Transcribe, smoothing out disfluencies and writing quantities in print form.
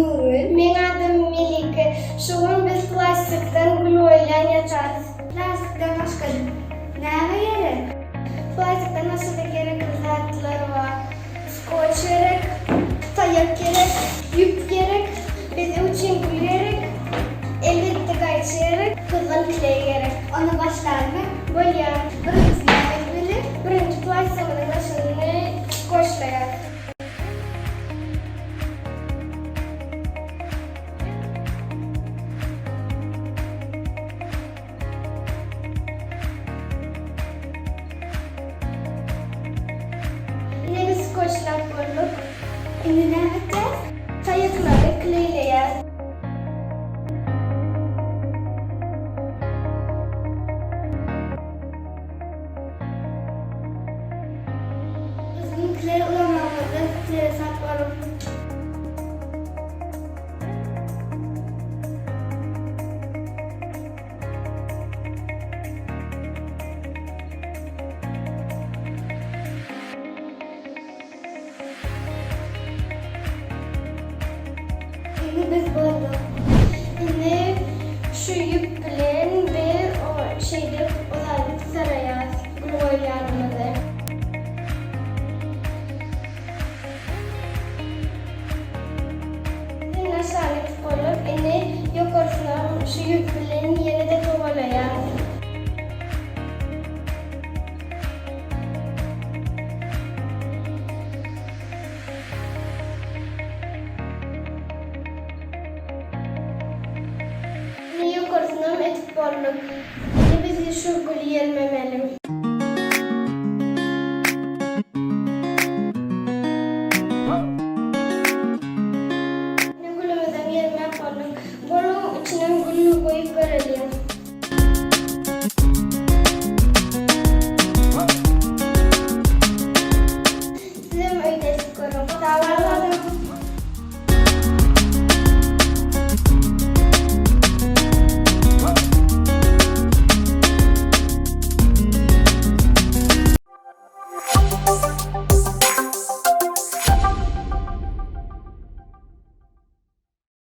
Nurgül. Meň adym Melike. Şu gün biz plastikden gül goýulýan ýasarys. Plastikden başga näme gerek? Plastikden başga-da gerekli zatlar bar. Skoç gerek, taýak gerek, ýüp gerek, bezeg üçin gül gerek, elbetde gaýçy gerek, gyzgyn kleý gerek. Onda başlalymy? Bolýar. Birinji näme etmeli? Birinji plastigimiziň daşyny skoçlaýarys. Ine biz skoçlap bolduk. Indi näme etýäs? Taýaklary kleýleýäs. Gyzgyn kleý ulanmagymyzdan seresap boluň. Indi biz bolduk. Indi şu ýüp bilen biz şeýdip uzadyp saraýas gül goýýanymyzy. Indi aşagyny etip bolduk. Indi ýokarsynam şu ýüp bilen ýene-de togalaýas. Indi ýokarsynam etip bolduk. Indi biz şu güli ýelmemeli.